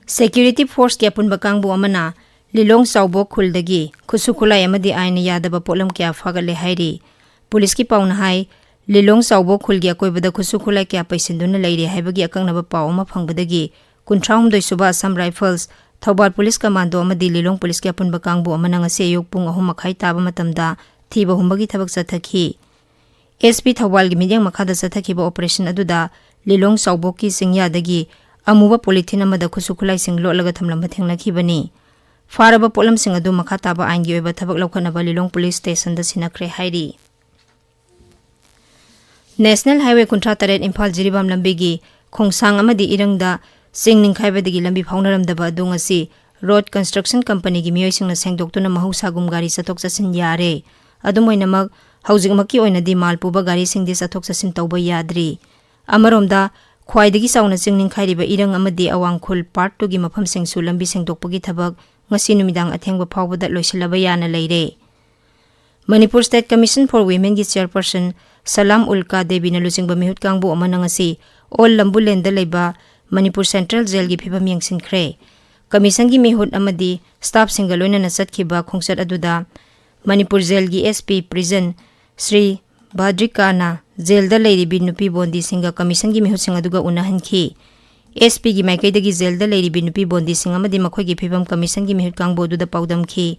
ꯁꯦꯀ꯭ꯌꯨꯔꯤꯇꯤ ꯐꯣꯔꯁꯀꯤ ꯑꯄꯨꯟꯕ ꯀꯥꯡꯕꯨ ꯑꯃꯅ ꯂꯤꯂꯣꯡ ꯆꯥꯎꯕꯣꯛ ꯈꯨꯜꯗꯒꯤ ꯈꯨꯠꯁꯨ ꯈꯨꯠꯂꯥꯏ ꯑꯃꯗꯤ ꯑꯥꯏꯟꯅ ꯌꯥꯗꯕ ꯄꯣꯠꯂꯝ ꯀꯌꯥ ꯐꯥꯒꯠꯂꯦ ꯍꯥꯏꯔꯤ꯫ ꯄꯨꯂꯤꯁꯀꯤ ꯄꯥꯎꯅ ꯍꯥꯏ, ꯂꯤꯂꯣꯡ ꯆꯥꯎꯕꯣꯛ ꯈꯨꯜꯒꯤ ꯑꯀꯣꯏꯕꯗ ꯈꯨꯠꯁꯨ ꯈꯨꯠꯂꯥꯏ ꯀꯌꯥ ꯄꯩꯁꯤꯟꯗꯨꯅ ꯂꯩꯔꯦ ꯍꯥꯏꯕꯒꯤ ꯑꯀꯛꯅꯕ ꯄꯥꯎ ꯑꯃ ꯐꯪꯕꯗꯒꯤ ꯀꯨꯟꯊ꯭ꯔꯥ ꯍꯨꯝꯗꯣꯏ ꯁꯨꯕ Assam rifles, Thoubal police commando ꯑꯃꯗꯤ ꯂꯤꯂꯣꯡ ꯄꯨꯂꯤꯁꯀꯤ ꯑꯄꯨꯟꯕ ꯀꯥꯡꯕꯨ ꯑꯃꯅ ꯉꯁꯤ ꯑꯌꯨꯛ ꯄꯨꯡ ꯑꯍꯨꯝ ꯃꯈꯥꯏ ꯇꯥꯕ ꯃꯇꯝꯗ ꯊꯤꯕ ꯍꯨꯝꯕꯒꯤ ꯊꯕꯛ ꯆꯠꯊꯈꯤ꯫ ꯑꯦꯁ ꯄꯤ ꯊꯧꯕꯥꯜꯒꯤ ꯃꯤꯠꯌꯦꯡ ꯃꯈꯥꯗ ꯆꯠꯊꯈꯤꯕ ꯑꯣꯄꯔꯦꯁꯟ ꯑꯗꯨꯗ ꯂꯤꯂꯣꯡ ꯆꯥꯎꯕꯣꯛꯀꯤ ꯆꯤꯡꯌꯥꯗꯒꯤ ꯑꯃꯨꯕ ꯄꯣꯂꯤꯊꯤꯟ ꯑꯃꯗ ꯈꯨꯠꯁꯨ ꯈꯨꯠꯂꯥꯏꯁꯤꯡ ꯂꯣꯠꯂꯒ ꯊꯝꯂꯝꯕ ꯊꯦꯡꯅꯈꯤꯕꯅꯤ꯫ ꯐꯥꯔꯕ ꯄꯣꯠꯂꯝꯁꯤꯡ ꯑꯗꯨ ꯃꯈꯥ ꯇꯥꯕ ꯑꯥꯏꯟꯒꯤ ꯑꯣꯏꯕ ꯊꯕꯛ ꯂꯧꯈꯠꯅꯕ ꯂꯤꯂꯣꯡ ꯄꯨꯂꯤꯁ ꯁ꯭ꯇꯦꯁꯟꯗ ꯁꯤꯟꯅꯈ꯭ꯔꯦ ꯍꯥꯏꯔꯤ꯫ ꯅꯦꯁꯅꯦꯜ ꯍꯥꯏꯋꯦ ꯀꯨꯟꯊ꯭ꯔꯥ ꯇꯔꯦꯠ ꯏꯝꯐꯥꯜ ꯖꯤꯔꯤꯕꯥꯝ ꯂꯝꯕꯤꯒꯤ ꯈꯣꯡꯁꯥꯡ ꯑꯃꯗꯤ ꯏꯔꯪꯗ ꯆꯤꯡ ꯅꯤꯡꯈꯥꯏꯕꯗꯒꯤ ꯂꯝꯕꯤ ꯐꯥꯎꯅꯔꯝꯗꯕ ꯑꯗꯨ ꯉꯁꯤ ꯔꯣꯗ ꯀꯟꯁꯇ꯭ꯔꯛꯁꯟ ꯀꯝꯄꯅꯤꯒꯤ ꯃꯤꯑꯣꯏꯁꯤꯡꯅ ꯁꯦꯡꯗꯣꯛꯇꯨꯅ ꯃꯍꯧꯁꯥꯒꯨꯝ ꯒꯥꯔꯤ ꯆꯠꯊꯣꯛ ꯆꯠꯁꯤꯟ ꯌꯥꯔꯦ꯫ ꯑꯗꯨꯝ ꯑꯣꯏꯅꯃꯛ, ꯍꯧꯖꯤꯛꯃꯛꯀꯤ ꯑꯣꯏꯅꯗꯤ ꯃꯥꯜ ꯄꯨꯕ ꯒꯥꯔꯤꯁꯤꯡꯗꯤ ꯆꯠꯊꯣꯛ ꯆꯠꯁꯤꯟ ꯇꯧꯕ ꯌꯥꯗ꯭ꯔꯤ꯫ ꯑꯃꯔꯣꯝꯗ, ꯈ꯭ꯋꯥꯏꯗꯒꯤ ꯆꯥꯎꯅ ꯆꯤꯡ ꯅꯤꯡꯈꯥꯏꯔꯤꯕ ꯏꯔꯪ ꯑꯃꯗꯤ ꯑꯋꯥꯡ ꯈꯨꯜ ꯄꯥꯔꯠ ꯇꯨꯒꯤ ꯃꯐꯝꯁꯤꯡꯁꯨ ꯂꯝꯕꯤ ꯁꯦꯡꯗꯣꯛꯄꯒꯤ ꯊꯕꯛ ꯉꯁꯤ ꯅꯨꯃꯤꯗꯥꯡ ꯑꯊꯦꯡꯕ ꯐꯥꯎꯕꯗ ꯂꯣꯏꯁꯤꯜꯂꯕ ꯌꯥꯅ ꯂꯩꯔꯦ꯫ Manipur State Commission for Women ꯒꯤ ꯆꯤꯌꯔꯄꯔꯁꯟ ꯁꯂꯥꯝ ꯎꯜꯀꯥ ꯗꯦꯕꯤꯅ ꯂꯨꯆꯤꯡꯕ ꯃꯤꯍꯨꯠ ꯀꯥꯡꯕꯨ ꯑꯃꯅ ꯉꯁꯤ ꯑꯣꯜ ꯂꯝꯕꯨꯂꯦꯟꯗ ꯂꯩꯕ ꯃꯅꯤꯄꯨꯔ ꯁꯦꯟꯇ꯭ꯔꯦꯜ ꯖꯦꯜꯒꯤ ꯐꯤꯕꯝ ꯌꯦꯡꯁꯤꯟꯈ꯭ꯔꯦ꯫ ꯀꯃꯤꯁꯟꯒꯤ ꯃꯤꯍꯨꯠ ꯑꯃꯗꯤ ꯁ꯭ꯇꯥꯐꯁꯤꯡꯒ ꯂꯣꯏꯅꯅ ꯆꯠꯈꯤꯕ ꯈꯣꯡꯆꯠ ꯑꯗꯨꯗ Manipur ꯖꯦꯜꯒꯤ S P prison Shri ꯚꯥꯗ꯭ꯔꯤꯀꯥꯅ ꯖꯦꯜꯗ ꯂꯩꯔꯤꯕꯤ ꯅꯨꯄꯤ ꯕꯣꯟꯗꯤꯁꯤꯡꯒ ꯀꯃꯤꯁꯟꯒꯤ ꯃꯤꯍꯨꯠꯁꯤꯡ ꯑꯗꯨꯒ ꯎꯅꯍꯟꯈꯤ꯫ S Pꯒꯤ ꯃꯥꯏꯀꯩꯗꯒꯤ ꯖꯦꯜꯗ ꯂꯩꯔꯤꯕꯤ ꯅꯨꯄꯤ ꯕꯣꯟꯗꯤꯁꯤꯡ ꯑꯃꯗꯤ ꯃꯈꯣꯏꯒꯤ ꯐꯤꯕꯝ ꯀꯃꯤꯁꯟꯒꯤ ꯃꯤꯍꯨꯠ ꯀꯥꯡꯕꯨ ꯑꯗꯨꯗ ꯄꯥꯎꯗꯝꯈꯤ꯫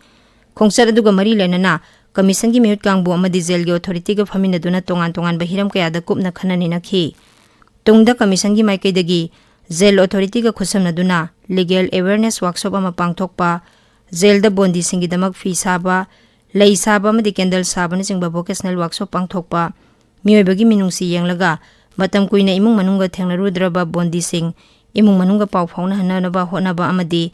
ꯈꯣꯡꯆꯠ ꯑꯗꯨꯒ ꯃꯔꯤ ꯂꯩꯅꯅ ꯀꯃꯤꯁꯟꯒꯤ ꯃꯤꯍꯨꯠ ꯀꯥꯡꯕꯨ ꯑꯃꯗꯤ ꯖꯦꯜꯒꯤ ꯑꯣꯊꯣꯔꯤꯇꯤꯒ ꯐꯝꯃꯤꯟꯅꯗꯨꯅ ꯇꯣꯉꯥꯟ ꯇꯣꯉꯥꯟꯕ ꯍꯤꯔꯝ ꯀꯌꯥꯗ ꯀꯨꯞꯅ ꯈꯟꯅ ꯅꯩꯅꯈꯤ꯫ ꯇꯨꯡꯗ ꯀꯃꯤꯁꯟꯒꯤ ꯃꯥꯏꯀꯩꯗꯒꯤ ꯖꯦꯜ ꯑꯣꯊꯣꯔꯤꯇꯤꯒ ꯈꯨꯠꯁꯝꯅꯗꯨꯅ legal awareness workshop ꯑꯃ ꯄꯥꯡꯊꯣꯛꯄ, ꯖꯦꯜꯗ ꯕꯣꯟꯗꯤꯁꯤꯡꯒꯤꯗꯃꯛ ꯐꯤ ꯁꯥꯕ, ꯂꯩ ꯁꯥꯕ ꯑꯃꯗꯤ candle ꯁꯥꯕꯅꯆꯤꯡꯕ vocational workshop ꯄꯥꯡꯊꯣꯛꯄ, ꯃꯤꯑꯣꯏꯕꯒꯤ ꯃꯤꯅꯨꯡꯁꯤ ꯌꯦꯡꯂꯒ ꯃꯇꯝ ꯀꯨꯏꯅ ꯏꯃꯨꯡ ꯃꯅꯨꯡꯒ ꯊꯦꯡꯅꯔꯨꯗ꯭ꯔꯕ ꯕꯣꯟꯗꯤꯁꯤꯡ ꯏꯃꯨꯡ ꯃꯅꯨꯡꯒ ꯄꯥꯎ ꯐꯥꯎꯅꯍꯟꯅꯕ ꯍꯣꯠꯅꯕ ꯑꯃꯗꯤ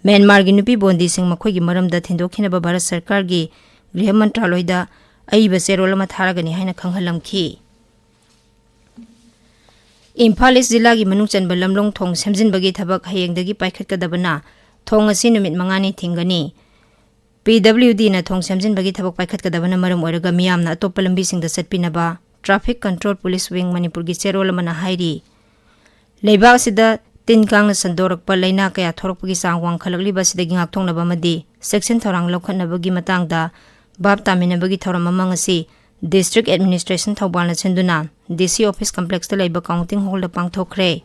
ꯃ꯭ꯌꯥꯟꯃꯥꯔꯒꯤ ꯅꯨꯄꯤ ꯕꯣꯟꯗꯤꯁꯤꯡ ꯃꯈꯣꯏꯒꯤ ꯃꯔꯝꯗ ꯊꯤꯟꯗꯣꯛꯈꯤꯅꯕ ꯚꯥꯔꯠ ꯁꯔꯀꯥꯔꯒꯤ ꯒ꯭ꯔꯤꯍ ꯃꯟꯇ꯭ꯔꯥꯂꯣꯏꯗ ꯑꯏꯕ ꯆꯦꯔꯣꯜ ꯑꯃ ꯊꯥꯔꯒꯅꯤ ꯍꯥꯏꯅ ꯈꯪꯍꯜꯂꯝꯈꯤ꯫ ꯏꯝꯐꯥꯜ ꯏꯁ ꯖꯤꯂꯥꯒꯤ ꯃꯅꯨꯡ ꯆꯟꯕ ꯂꯝꯂꯣꯡ ꯊꯣꯡ ꯁꯦꯝꯖꯤꯟꯕꯒꯤ ꯊꯕꯛ ꯍꯌꯦꯡꯗꯒꯤ ꯄꯥꯏꯈꯠꯀꯗꯕꯅ ꯊꯣꯡ ꯑꯁꯤ ꯅꯨꯃꯤꯠ ꯃꯉꯥꯅꯤ ꯊꯤꯡꯒꯅꯤ꯫ P W Dꯅ ꯊꯣꯡ ꯁꯦꯝꯖꯤꯟꯕꯒꯤ ꯊꯕꯛ ꯄꯥꯏꯈꯠꯀꯗꯕꯅ ꯃꯔꯝ ꯑꯣꯏꯔꯒ ꯃꯤꯌꯥꯝꯅ ꯑꯇꯣꯞꯄ ꯂꯝꯕꯤꯁꯤꯡꯗ ꯆꯠꯄꯤꯅꯕ Traffic Control Police Wing ꯃꯅꯤꯄꯨꯔꯒꯤ ꯆꯦꯔꯣꯜ ꯑꯃꯅ ꯍꯥꯏꯔꯤ꯫ ꯂꯩꯕꯥꯛ ꯑꯁꯤꯗ ꯇꯤꯟ ꯀꯥꯡꯅ ꯁꯟꯗꯣꯔꯛꯄ ꯂꯥꯏꯅꯥ ꯀꯌꯥ ꯊꯣꯛꯂꯛꯄꯒꯤ ꯆꯥꯡ ꯋꯥꯡꯈꯠꯂꯛꯂꯤꯕ ꯑꯁꯤꯗꯒꯤ ꯉꯥꯛꯊꯣꯛꯅꯕ ꯑꯃꯗꯤ ꯆꯦꯛꯁꯤꯟ ꯊꯧꯔꯥꯡ ꯂꯧꯈꯠꯅꯕꯒꯤ ꯃꯇꯥꯡꯗ ꯚꯥꯞ ꯇꯥꯃꯤꯟꯅꯕꯒꯤ ꯊꯧꯔꯝ ꯑꯃ ꯉꯁꯤ District Administration ꯊꯧꯕꯥꯜꯅ ꯁꯤꯟꯗꯨꯅ D C Office Complexꯇ ꯂꯩꯕ Counting Hallꯗ ꯄꯥꯡꯊꯣꯛꯈ꯭ꯔꯦ꯫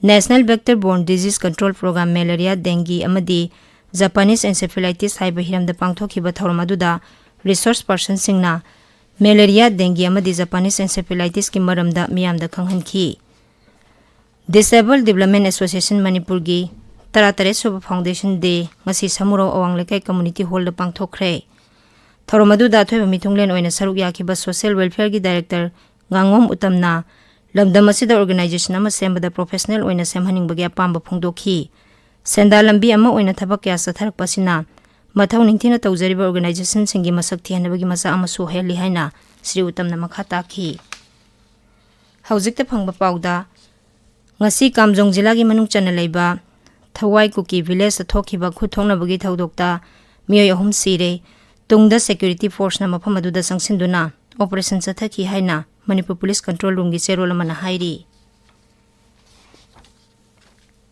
National Vector Borne Disease Control Program, malaria, dengue ꯑꯃꯗꯤ Japanese Encephalitis ꯍꯥꯏꯕ ꯍꯤꯔꯝꯗ ꯄꯥꯡꯊꯣꯛꯈꯤꯕ ꯊꯧꯔꯝ ꯑꯗꯨꯗ resource personꯁꯤꯡꯅ ꯃꯦꯂꯦꯔꯤꯌꯥ, ꯗꯦꯡꯒꯤ ꯑꯃꯗꯤ Japanese Encephalitiꯁꯀꯤ ꯃꯔꯝꯗ ꯃꯤꯌꯥꯝꯗ ꯈꯪꯍꯟꯈꯤ꯫ Disabled Development Association ꯃꯅꯤꯄꯨꯔꯒꯤ ꯇꯔꯥꯇꯔꯦꯠ ꯁꯨꯕ Foundation Day ꯉꯁꯤ ꯁꯃꯨꯔꯧ ꯑꯋꯥꯡ ꯂꯩꯀꯥꯏ Community Hallꯗ ꯄꯥꯡꯊꯣꯛꯈ꯭ꯔꯦ꯫ ꯊꯧꯔꯝ ꯑꯗꯨꯗ ꯑꯊꯣꯏꯕ ꯃꯤꯊꯨꯡꯂꯦꯟ ꯑꯣꯏꯅ ꯁꯔꯨꯛ ꯌꯥꯈꯤꯕ Social Welfareꯒꯤ Director ꯉꯥꯉꯣꯝ ꯎꯇꯝꯅ ꯂꯝꯗꯝ ꯑꯁꯤꯗ organization ꯑꯃ ꯁꯦꯝꯕꯗ professional ꯑꯣꯏꯅ ꯁꯦꯝꯍꯟꯅꯤꯡꯕꯒꯤ ꯑꯄꯥꯝꯕ ꯐꯣꯡꯗꯣꯛꯈꯤ꯫ ꯁꯦꯟꯗꯥꯟ ꯂꯝꯕꯤ ꯑꯃ ꯑꯣꯏꯅ ꯊꯕꯛ ꯀꯌꯥ ꯆꯠꯊꯔꯛꯄ ꯑꯁꯤꯅ ꯃꯊꯧ ꯅꯤꯡꯊꯤꯅ ꯇꯧꯖꯔꯤꯕ organizationꯁꯤꯡꯒꯤ ꯃꯁꯛ ꯊꯤꯍꯟꯅꯕꯒꯤ ꯃꯆꯥꯛ ꯑꯃꯁꯨ ꯑꯣꯏꯍꯜꯂꯤ ꯍꯥꯏꯅ ꯁ꯭ꯔꯤ ꯎꯇꯝꯅ ꯃꯈꯥ ꯇꯥꯈꯤ꯫ ꯍꯧꯖꯤꯛꯇ ꯐꯪꯕ ꯄꯥꯎꯗ, ꯉꯁꯤ ꯀꯥꯝꯖꯣꯡ ꯖꯤꯂꯥꯒꯤ ꯃꯅꯨꯡ ꯆꯟꯅ ꯂꯩꯕ ꯊꯋꯥꯏ ꯀꯨꯀꯤ villageꯇ ꯊꯣꯛꯈꯤꯕ ꯈꯨꯠ ꯊꯣꯛꯅꯕꯒꯤ ꯊꯧꯗꯣꯛꯇ ꯃꯤꯑꯣꯏ ꯑꯍꯨꯝ ꯁꯤꯔꯦ꯫ ꯇꯨꯡꯗ security forceꯅ ꯃꯐꯝ ꯑꯗꯨꯗ ꯆꯪꯁꯤꯟꯗꯨꯅ ꯑꯣꯄꯔꯦꯁꯟ ꯆꯠꯊꯈꯤ ꯍꯥꯏꯅ ꯃꯅꯤꯄꯨꯔ ꯄꯨꯂꯤꯁ ꯀꯟꯇ꯭ꯔꯣꯜ ꯔꯨꯝꯒꯤ ꯆꯦꯔꯣꯜ ꯑꯃꯅ ꯍꯥꯏꯔꯤ꯫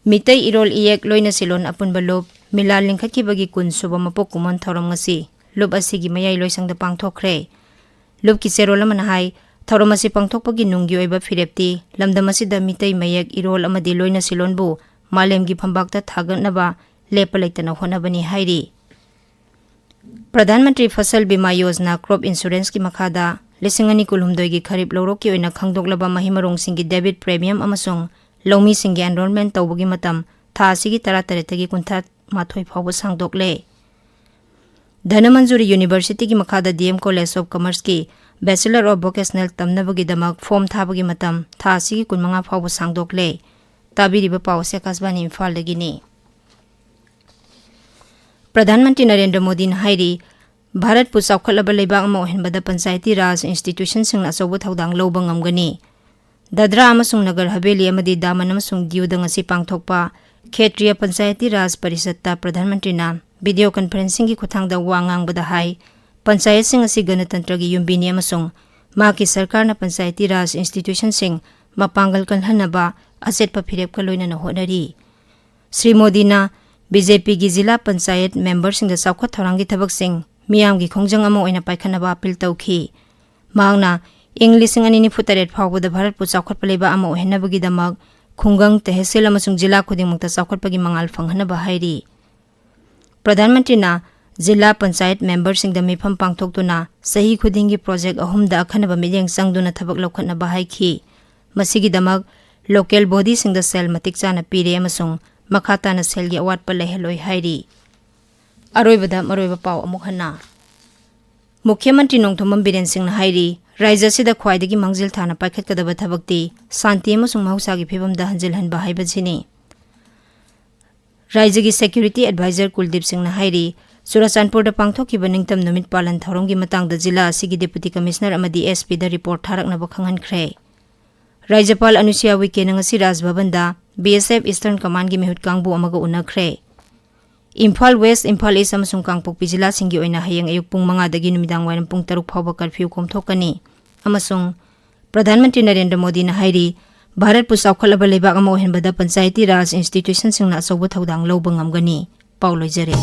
ꯃꯤꯇꯩ ꯏꯔꯣꯜ ꯏꯌꯦꯛ ꯂꯣꯏꯅ ꯁꯤꯂꯣꯟ ꯑꯄꯨꯟꯕ ꯂꯨꯞ ꯃꯤꯂꯥꯟ ꯂꯤꯡꯈꯠꯈꯤꯕꯒꯤ ꯀꯨꯟ ꯁꯨꯕ ꯃꯄꯣꯛ ꯀꯨꯝꯑꯣꯟ ꯊꯧꯔꯝ ꯉꯁꯤ ꯂꯨꯞ ꯑꯁꯤꯒꯤ ꯃꯌꯥꯏ ꯂꯣꯏꯁꯪꯗ ꯄꯥꯡꯊꯣꯛꯈ꯭ꯔꯦ꯫ ꯂꯨꯞꯀꯤ ꯆꯦꯔꯣꯜ ꯑꯃꯅ ꯍꯥꯏ, ꯊꯧꯔꯝ ꯑꯁꯤ ꯄꯥꯡꯊꯣꯛꯄꯒꯤ ꯅꯨꯡꯒꯤ ꯑꯣꯏꯕ ꯐꯤꯔꯦꯞꯇꯤ ꯂꯝꯗꯝ ꯑꯁꯤꯗ ꯃꯤꯇꯩ ꯃꯌꯦꯛ, ꯏꯔꯣꯜ ꯑꯃꯗꯤ ꯂꯣꯏꯅ ꯁꯤꯂꯣꯟꯕꯨ ꯃꯥꯂꯦꯝꯒꯤ ꯐꯝꯕꯥꯛꯇ ꯊꯥꯒꯠꯅꯕ ꯂꯦꯞꯄ ꯂꯩꯇꯅ ꯍꯣꯠꯅꯕꯅꯤ ꯍꯥꯏꯔꯤ꯫ ꯄ꯭ꯔꯙꯥꯟ ꯃꯟꯇ꯭ꯔꯤ ꯐꯁꯜ ꯕꯤꯃꯥ ꯌꯣꯖꯅꯥ ꯀ꯭ꯔꯣꯞ ꯏꯟꯁꯨꯔꯦꯟꯁꯀꯤ ꯃꯈꯥꯗ ꯂꯤꯁꯤꯡ ꯑꯅꯤ ꯀꯨꯟꯍꯨꯝꯗꯣꯏꯒꯤ ꯈꯔꯤꯞ ꯂꯧꯔꯣꯛꯀꯤ ꯑꯣꯏꯅ ꯈꯪꯗꯣꯛꯂꯕ ꯃꯍꯩ ꯃꯔꯣꯡꯁꯤꯡꯒꯤ ꯗꯦꯕꯤꯠ ꯄ꯭ꯔꯦꯃꯤꯌꯝ ꯑꯃꯁꯨꯡ ꯂꯧꯃꯤꯁꯤꯡꯒꯤ ꯑꯦꯟꯔꯣꯜꯃꯦꯟ ꯇꯧꯕꯒꯤ ꯃꯇꯝ ꯊꯥ ꯑꯁꯤꯒꯤ ꯇꯔꯥꯇꯔꯦꯠꯇꯒꯤ ꯀꯨꯟꯊ꯭ꯔꯥ ꯃꯥꯊꯣꯏ ꯐꯥꯎꯕ ꯁꯥꯡꯗꯣꯛꯂꯦ꯫ ꯙꯅꯃꯟꯖꯨꯔꯤ ꯌꯨꯅꯤꯚꯔꯁꯤꯇꯤꯒꯤ ꯃꯈꯥꯗ ꯗꯤ ꯑꯦꯝ ꯀꯣꯂꯦꯖ ꯑꯣꯐ ꯀꯃꯔꯁꯀꯤ ꯕꯦꯆꯂꯔ ꯑꯣꯐ ꯚꯣꯀꯦꯁꯅꯦꯜ ꯇꯝꯅꯕꯒꯤꯗꯃꯛ ꯐꯣꯝ ꯊꯥꯕꯒꯤ ꯃꯇꯝ ꯊꯥ ꯑꯁꯤꯒꯤ ꯀꯨꯟꯃꯉꯥ ꯐꯥꯎꯕ ꯁꯥꯡꯗꯣꯛꯂꯦ꯫ ꯇꯥꯕꯤꯔꯤꯕ ꯄꯥꯎ ꯑꯁꯤ ꯑꯀꯥꯁꯕꯥꯅꯤ ꯏꯝꯐꯥꯜꯗꯒꯤꯅꯤ꯫ ꯄ꯭ꯔꯙꯥꯟ ꯃꯟꯇ꯭ꯔꯤ ꯅꯔꯦꯟꯗ꯭ꯔ ꯃꯣꯗꯤꯅ ꯍꯥꯏꯔꯤ, ꯚꯥꯔꯠꯄꯨ ꯆꯥꯎꯈꯠꯂꯕ ꯂꯩꯕꯥꯛ ꯑꯃ ꯑꯣꯏꯍꯟꯕꯗ ꯄꯟꯆꯥꯌꯇꯤ ꯔꯥꯖ ꯏꯟꯁꯇꯤꯇ꯭ꯌꯨꯁꯟꯁꯤꯡꯅ ꯑꯆꯧꯕ ꯊꯧꯗꯥꯡ ꯂꯧꯕ ꯉꯝꯒꯅꯤ꯫ ꯗꯗ꯭ꯔꯥ ꯑꯃꯁꯨꯡ ꯅꯒꯔ ꯍꯕꯦꯂꯤ ꯑꯃꯗꯤ ꯗꯥꯃꯟ ꯑꯃꯁꯨꯡ ꯗꯤꯌꯨꯗ ꯉꯁꯤ ꯄꯥꯡꯊꯣꯛꯄ ꯈꯦꯇ꯭ꯔꯤꯌꯥ ꯄꯟꯆꯥꯌꯇꯤ ꯔꯥꯖ ꯄꯔꯤꯁꯠꯇ ꯄ꯭ꯔꯙꯥꯟ ꯃꯟꯇ꯭ꯔꯤꯅ ꯚꯤꯗꯤꯑꯣ ꯀꯟꯐꯔꯦꯟꯁꯤꯡꯒꯤ ꯈꯨꯠꯊꯥꯡꯗ ꯋꯥ ꯉꯥꯡꯕꯗ ꯍꯥꯏ, ꯄꯟꯆꯥꯌꯠꯁꯤꯡ ꯑꯁꯤ ꯒꯅꯇꯟꯇ꯭ꯔꯒꯤ ꯌꯨꯝꯕꯤꯅꯤ ꯑꯃꯁꯨꯡ ꯃꯍꯥꯛꯀꯤ ꯁꯔꯀꯥꯔꯅ ꯄꯟꯆꯥꯌꯇꯤ ꯔꯥꯖ ꯏꯟꯁꯇꯤꯇ꯭ꯌꯨꯁꯟꯁꯤꯡ ꯃꯄꯥꯡꯒꯜ ꯀꯜꯍꯟꯅꯕ ꯑꯆꯦꯠꯄ ꯐꯤꯔꯦꯞꯀ ꯂꯣꯏꯅꯅ ꯍꯣꯠꯅꯔꯤ꯫ ꯁ꯭ꯔꯤ ꯃꯣꯗꯤꯅ ꯕꯤ ꯖꯦ ꯄꯤꯒꯤ ꯖꯤꯂꯥ ꯄꯟꯆꯥꯌꯠ ꯃꯦꯝꯕꯔꯁꯤꯡꯗ ꯆꯥꯎꯈꯠ ꯊꯧꯔꯥꯡꯒꯤ ꯊꯕꯛꯁꯤꯡ ꯃꯤꯌꯥꯝꯒꯤ ꯈꯣꯡꯖꯪ ꯑꯃ ꯑꯣꯏꯅ ꯄꯥꯏꯈꯠꯅꯕ ꯑꯄꯤꯜ ꯇꯧꯈꯤ꯫ ꯃꯍꯥꯛꯅ ꯏꯪ ꯂꯤꯁꯤꯡ ꯑꯅꯤ ꯅꯤꯐꯨ ꯇꯔꯦꯠ ꯐꯥꯎꯕꯗ ꯚꯥꯔꯠꯄꯨ ꯆꯥꯎꯈꯠꯄ ꯂꯩꯕꯥꯛ ꯑꯃ ꯑꯣꯏꯍꯟꯅꯕꯒꯤꯗꯃꯛ ꯈꯨꯡꯒꯪ, ꯇꯦꯍꯁꯤꯜ ꯑꯃꯁꯨꯡ ꯖꯤꯂꯥ ꯈꯨꯗꯤꯡꯃꯛꯇ ꯆꯥꯎꯈꯠꯄꯒꯤ ꯃꯉꯥꯜ ꯐꯪꯍꯟꯅꯕ ꯍꯥꯏꯔꯤ꯫ ꯄ꯭ꯔꯙꯥꯟ ꯃꯟꯇ꯭ꯔꯤꯅ ꯖꯤꯂꯥ ꯄꯟꯆꯥꯌꯠ ꯃꯦꯝꯕꯔꯁꯤꯡꯗ ꯃꯤꯐꯝ ꯄꯥꯡꯊꯣꯛꯇꯨꯅ ꯆꯍꯤ ꯈꯨꯗꯤꯡꯒꯤ ꯄ꯭ꯔꯣꯖꯦꯛ ꯑꯍꯨꯝꯗ ꯑꯈꯟꯅꯕ ꯃꯤꯠꯌꯦꯡ ꯆꯪꯗꯨꯅ ꯊꯕꯛ ꯂꯧꯈꯠꯅꯕ ꯍꯥꯏꯈꯤ꯫ ꯃꯁꯤꯒꯤꯗꯃꯛ ꯂꯣꯀꯦꯜ ꯕꯣꯗꯤꯁꯤꯡꯗ ꯁꯦꯜ ꯃꯇꯤꯛ ꯆꯥꯅ ꯄꯤꯔꯦ ꯑꯃꯁꯨꯡ ꯃꯈꯥ ꯇꯥꯅ ꯁꯦꯜꯒꯤ ꯑꯋꯥꯠꯄ ꯂꯩꯍꯜꯂꯣꯏ ꯍꯥꯏꯔꯤ꯫ ꯑꯔꯣꯏꯕꯗ ꯃꯔꯨꯑꯣꯏꯕ ꯄꯥꯎ ꯑꯃꯨꯛ ꯍꯟꯅ꯫ ꯃꯨꯈ꯭ꯌ ꯃꯟꯇ꯭ꯔꯤ ꯅꯣꯡꯊꯣꯝꯕꯝ ꯕꯤꯔꯦꯟ ꯁꯤꯡꯅ ꯍꯥꯏꯔꯤ, ꯔꯥꯖ꯭ꯌ ꯑꯁꯤꯗ ꯈ꯭ꯋꯥꯏꯗꯒꯤ ꯃꯥꯡꯖꯤꯜ ꯊꯥꯅ ꯄꯥꯏꯈꯠꯀꯗꯕ ꯊꯕꯛꯇꯤ ꯁꯥꯟꯇꯤ ꯑꯃꯁꯨꯡ ꯃꯍꯧꯁꯥꯒꯤ ꯐꯤꯕꯝꯗ ꯍꯟꯖꯤꯜꯍꯟꯕ ꯍꯥꯏꯕꯁꯤꯅꯤ꯫ ꯔꯥꯖ꯭ꯌꯒꯤ ꯁꯦꯀ꯭ꯌꯨꯔꯤꯇꯤ ꯑꯦꯗꯚꯥꯏꯖꯔ ꯀꯨꯜꯗꯤꯞ ꯁꯤꯡꯅ ꯍꯥꯏꯔꯤ, ꯆꯨꯔꯥꯆꯥꯟꯄꯨꯔꯗ ꯄꯥꯡꯊꯣꯛꯈꯤꯕ ꯅꯤꯡꯇꯝ ꯅꯨꯃꯤꯠ ꯄꯥꯂꯟ ꯊꯧꯔꯝꯒꯤ ꯃꯇꯥꯡꯗ ꯖꯤꯂꯥ ꯑꯁꯤꯒꯤ ꯗꯦꯄꯨꯇꯤ ꯀꯃꯤꯁꯅꯔ ꯑꯃꯗꯤ ꯑꯦꯁ ꯄꯤꯗ ꯔꯤꯄꯣꯔꯠ ꯊꯥꯔꯛꯅꯕ ꯈꯪꯍꯟꯈ꯭ꯔꯦ꯫ ꯔꯥꯖ꯭ꯌꯄꯥꯜ ꯑꯅꯨꯁꯨꯏꯌꯥ ꯎꯏꯀꯦꯅ ꯉꯁꯤ ꯔꯥꯖ ꯚꯕꯟꯗ ꯕꯤ ꯑꯦꯁ ꯑꯦꯐ ꯏꯁꯇꯔꯟ ꯀꯃꯥꯟꯒꯤ ꯃꯤꯍꯨꯠ ꯀꯥꯡꯕꯨ ꯑꯃꯒ ꯎꯅꯈ꯭ꯔꯦ꯫ ꯏꯝꯐꯥꯜ ꯋꯦꯁ, ꯏꯝꯐꯥꯜ ꯏꯁ ꯑꯃꯁꯨꯡ ꯀꯥꯡꯄꯣꯛꯄꯤ ꯖꯤꯂꯥꯁꯤꯡꯒꯤ ꯑꯣꯏꯅ ꯍꯌꯦꯡ ꯑꯌꯨꯛ ꯄꯨꯡ ꯃꯉꯥꯗꯒꯤ ꯅꯨꯃꯤꯗꯥꯡ ꯋꯥꯏꯔꯝ ꯄꯨꯡ ꯇꯔꯨꯛ ꯐꯥꯎꯕ ꯀꯔꯐ꯭ꯌꯨ ꯀꯣꯝꯊꯣꯛꯀꯅꯤ꯫ ꯑꯃꯁꯨꯡ ꯄ꯭ꯔꯙꯥꯟ ꯃꯟꯇ꯭ꯔꯤ ꯅꯔꯦꯟꯗ꯭ꯔ ꯃꯣꯗꯤꯅ ꯍꯥꯏꯔꯤ, ꯚꯥꯔꯠꯄꯨ ꯆꯥꯎꯈꯠꯂꯕ ꯂꯩꯕꯥꯛ ꯑꯃ ꯑꯣꯏꯍꯟꯕꯗ ꯄꯟꯆꯥꯌꯇꯤ ꯔꯥꯖ ꯏꯟꯁꯇꯤꯇ꯭ꯌꯨꯁꯟꯁꯤꯡꯅ ꯑꯆꯧꯕ ꯊꯧꯗꯥꯡ ꯂꯧꯕ ꯉꯝꯒꯅꯤ꯫ ꯄꯥꯎ ꯂꯣꯏꯖꯔꯦ꯫